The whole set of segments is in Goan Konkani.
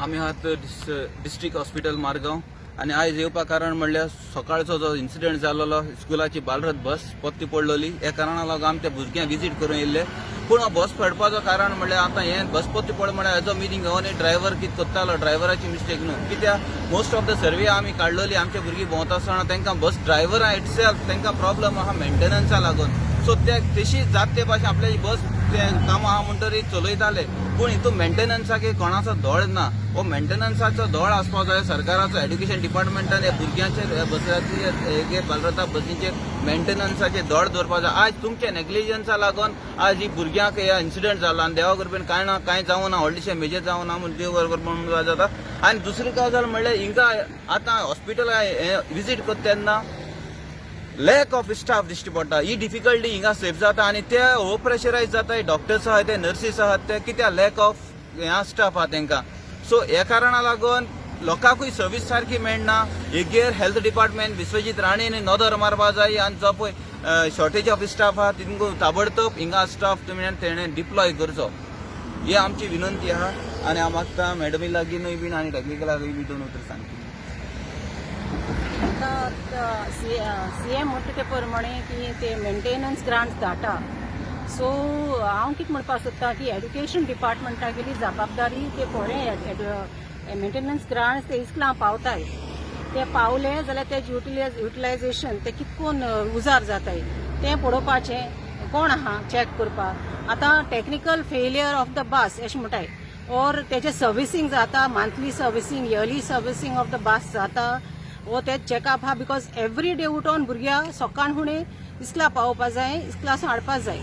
आमी आहात डिस्ट्रिक्ट हॉस्पिटल मारगांव आनी आयज येवपा कारण म्हणल्यार सकाळचो जो इन्सिडंट जाल्लो, स्कुलाची बालरथ बस परती पडलेली, ह्या कारणा लागून आमी त्या भुरग्यांक विजीट करून येयल्ले. पूण हो बस पडपाचो कारण म्हणल्यार आतां हें बस परती पड म्हणल्यार हेजो मिनींग हो न्ही ड्रायव्हर कितें करतालो, ड्रायव्हराची मिस्टेक न्हू. कित्याक मोस्ट ऑफ the survey आमी काडलेली, आमचे भुरगीं भोंवता आसतना तांकां बस ड्रायव्हरां इटसेल्फ तांकां प्रॉब्लम आहा मेंटेनन्सा लागून. सो ते तशी जात ते भाशेन आपल्याची बस ते कामां आहा म्हणटरीर चलयताले, पूण हितून मेंटेनन्साक कोणाचो दोळ ना. हो मेंटेनन्साचो दोळ आसपाक जाय सरकाराचो, एड्युकेशन डिपार्टमेंटान ह्या भुरग्यांचेर, ह्या बसाचेर, बालरथा बसींचेर मेंटेनन्साचेर दोळ दवरपाक जाय. आज तुमच्या नेग्लिजन्सा लागून आज ही भुरग्यांक हे इन्सिडंट जाला आनी देवा कृपेन कांय ना, कांय जावं ना, व्हडलेशें मेजर जावं ना म्हूण देव बरोबर म्हणून जाता. आनी दुसरी गजाल म्हणल्यार हिंगा आतां हॉस्पिटला विजीट करता तेन्ना लॅक ऑफ स्टाफ दिश्टी पडटा. ही डिफिकल्टी हिंगा सेफ जाता आनी ते ओवर प्रेशरायज जाता. डॉक्टर्स आहात ते, नर्सीस आहात ते, कित्याक लॅक ऑफ ह्या स्टाफ आहा तांकां. सो ह्या कारणा लागून लोकांकूय सर्वीस सारकी मेळना. हेगेर हेल्थ डिपार्टमेंट विश्वजीत राणेन नदर मारपा जाय आनी जो पळय शॉर्टेज ऑफ स्टाफ आहा तितून ताबडतोब हिंगा स्टाफ तुमी तेणें डिप्लॉय करचो, ही आमची विनंती आहा. आनी हांव मागता मॅडमी लागीं न्हय बीन आनी टेक्निकलाकूय बी दोन उतरां सांगची. आतां सीएम म्हणटा ते प्रमाणे की ते मेंटेनन्स ग्रांट धाडटा. सो हांव कितें म्हणपाक सोदता की एड्युकेशन डिपार्टमेंटागेली जबाबदारी ते थोडे मेंटेनन्स ग्रांट्स ते इस्कुलां पावताय. ते पावले जाल्यार तेजे युटिलायझेशन ते कितकोन उजार जाताय तें पळोवपाचें कोण आहा चॅक करपाक. आतां technical failure of the bus अशें म्हणटाय और तेजें सर्विसींग जाता, monthly servicing, yearly servicing of the bus जाता वो ते चॅकअप आहा, because every day उठोन भुरग्या सकाळ फुडें इस्कुला पावोवपा जाय, इस्कुलासून हाडपा जाय.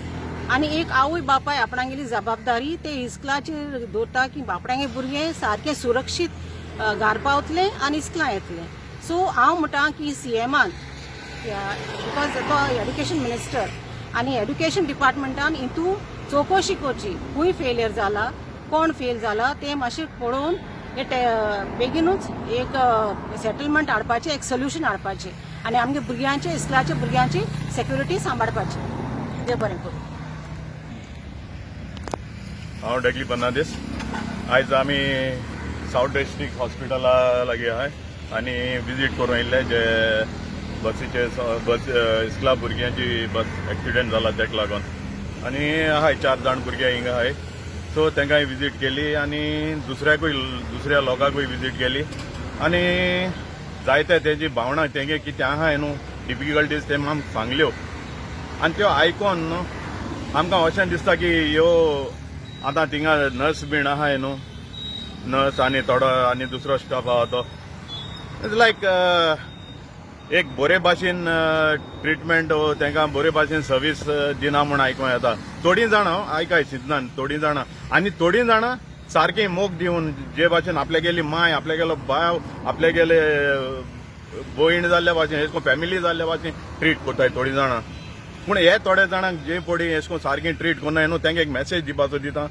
आनी एक आवय बापाय आपणागेली जबाबदारी ते इस्कुलाचेर दवरता की आपणागे भुरगें सारकें सुरक्षीत घार पावतलें आनी इस्कुलां येतलें. सो हांव म्हणटा की सीएमान, because तो एड्युकेशन मिनिस्टर आनी एड्युकेशन डिपार्टमेंटान हितू चवकशी करची, खंय फेलियर जाला, कोण फेल जाला तें मातशें पळोवन हे बेगीनूच एक सेटलमेंट हाडपाचें, एक सोल्युशन हाडपाचें आनी आमगे भुरग्यांचे, इस्कुलाच्या भुरग्यांची सेक्युरिटी सांबाळपाची. देव बरें करूं. हांव डेगली फर्नांडीस. आयज आमी सावथ डिस्ट्रिक्ट हॉस्पिटला लागीं आहाय आनी विजीट करून येयल्ले जे बसीचे बस इस्कुला भुरग्यांची बस एक्सिडेंट जाला तेका लागून. आनी आहाय चार जाण भुरगे हिंगा आहाय, सो तांकांय विजीट केली आनी दुसऱ्याकूय, दुसऱ्या लोकांकूय विजीट केली. आनी जायते तेजी भावनां, तेंगे कितें आहाय न्हू डिफिकल्टीज, ते आमकां सांगल्यो आनी त्यो आयकोन न्हू आमकां अशें दिसता की ह्यो आतां थिंगा नर्स बीन आहाय न्हू, नर्स आनी थोडो आनी दुसरो स्टाफ आहा तो it's लायक एक बरे भाशेन ट्रिटमेंट, तांकां बरे भाशेन सर्वीस दिना म्हूण आयकों येता. थोडीं जाणां आयकाय चिंतनान, थोडीं जाणां आनी थोडीं जाणां सारकी मोग दिवन जे भाशेन आपल्यागेली माय, आपल्यागेलो भाव, आपल्यागेले भयण जाल्ल्या भाशेन, एश कोन फॅमिली जाल्ल्या भाशेन ट्रीट करताय थोडीं जाणां. पूण हे थोडे जाणांक जे पडी एश कोन सारकी ट्रीट करनाय न्हू, तांकां एक मॅसेज दिवपाचो दिता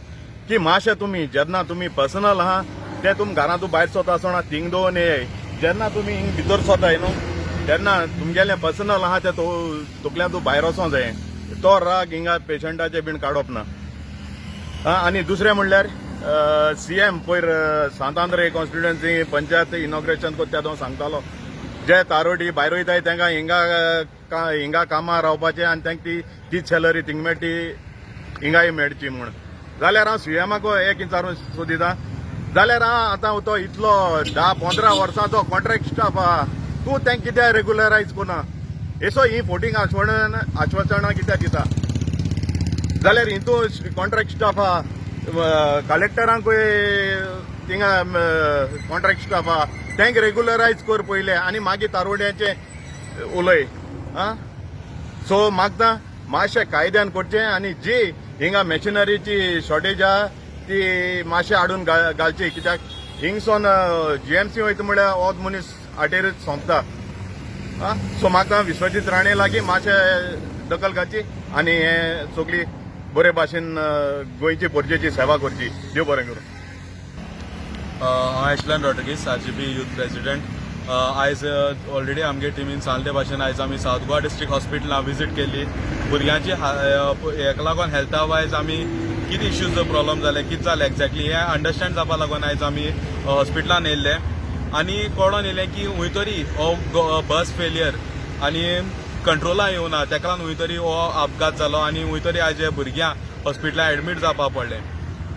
की मातशें तुमी जेन्ना तुमी पर्सनल आहा ते तुमी घरांतू भायर सोता आसतना थिंग दवरून येय. जेन्ना तुमी हिंग भितर सोताय न्हू तेन्ना तुमगेलें पर्सनल आहा ते तकल्यांतू भायर वचों जाय. तो राग हिंगा पेशंटाचे बीन काडप ना. आनी दुसरें म्हणल्यार सीएम पयर सांतांद्रे कॉन्स्टिट्युएन्सी पंचायत इनॉग्रेशन करता तो सांगतालो, जे तारोडी भायर वयताय तांकां हिंगा हिंगा कामां रावपाचें आनी तांकां ती तीच सॅलरी थिंग मेळटी हिंगाय मेळची म्हूण. जाल्यार हांव सीएमाक एक विचारूंक सोदिता, जाल्यार हांव आतां तो इतलो 10-15 वर्सांचो कॉन्ट्रॅक्ट स्टाफ आहा, तूं तांकां कित्याक रेगुलरायज करना? येसो ही फोटींग आश्वासनां कित्याक दिता? जाल्यार हितू कॉन्ट्रॅक्ट स्टाफ आहा, कलेक्टरांकूय थिंगा कॉन्ट्रॅक्ट स्टाफ आहा, तांकां रेगुलरायज कर पयले आनी मागीर तारोड्याचें उलय. आं, सो मागता मातशें कायद्यान करचें आनी जी हिंगा मशिनरीची शॉर्टेज आहा ती मातशें हाडून घालची, कित्याक हिंगसोन जीएमसी वयता म्हळ्यार होच मनीस आटेरूच सोंपता. आं, सो म्हाका विश्वजीत राणे लागीं मातशें दखल घालची आनी हे सगळी बरे भाशेन गोंयची प्रजेची सेवा करची. देव बरें करूं. हांव एशलन रॉड्रिगीस, आरजीपी यूथ प्रेसिडेंट. आयज ऑलरेडी आमगे टिमीन सांगले भाशेन आयज आमी सावथ गोवा डिस्ट्रिक्ट हॉस्पिटलान विजीट केली. भुरग्यांची हेका लागून हेल्था वायज आमी कितें कितें इश्यूज प्रॉब्लम जाले, कितें जालें एक्झॅक्टली हें अंडरस्टँड जावपा लागून आयज आमी हॉस्पिटलान येयल्ले आनी कळोन येयलें की खंय तरी हो बस फेलियर आनी कंट्रोला येवना, तेका लागून खंय तरी हो अपघात जालो आनी खंय तरी आयज हे भुरग्यांक हॉस्पिटलान एडमीट जावपा पडलें.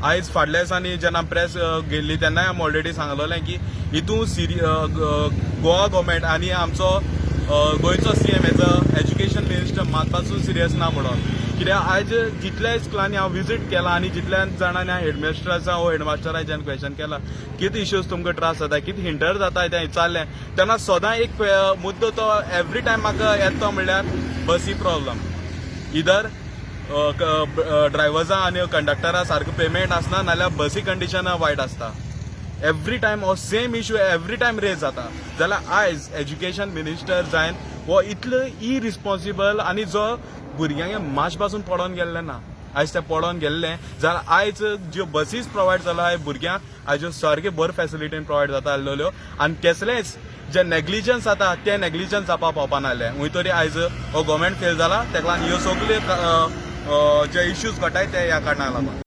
आयज फाटल्या दिसांनी जेन्ना प्रेस गेल्ली तेन्नाय आमी ऑलरेडी सांगलेलें की हितून सिरी गोवा गोवमेंट आनी आमचो गोंयचो CM as a education minister मात पासून सिरियस ना म्हणून. कित्याक आयज जितल्या स्कुलांनी हांव विजीट केला आनी जितल्या जाणांनी हांव हेडमिस्ट्रसा वो हेडमास्टराच्यान क्वेश्चन केला, कितें इश्यूज तुमकां त्रास जाता, कितें हिंडर जाता तें विचारलें तेन्ना सदां एक मुद्दो तो एवरी टायम म्हाका येता तो म्हणल्यार बसी प्रॉब्लम. इधर ड्रायव्हर्सां आनी कंडक्टरा सारको पेमेंट आसना, नाल्यार बसी कंडिशन वायट आसता. एवरी टायम हो same issue every time raise जाता. जाल्यार आयज एज्युकेशन मिनिस्टर जायन हो इतलो इरिस्पॉन्सिबल आनी जो भुरग्यांक मातशें पासून पडोन गेल्लें ना, आयज ते पडोन गेल्ले जाल्यार आयज ज्यो बसीस प्रोवायड जाला भुरग्यांक, आयज सारक्यो बऱ्यो फॅसिलिटीन प्रोवायड जाता आसलेल्यो आनी केसलेच जे नेग्लिजन्स जाता ते नेग्लिजन्स जावपा पावपा नासले. खंय तरी आयज हो गोवोरमेंट फेल जाला, तेका लागून ह्यो सगल्यो जे इश्यूज घडटाय ते ह्या कारणाक लागून.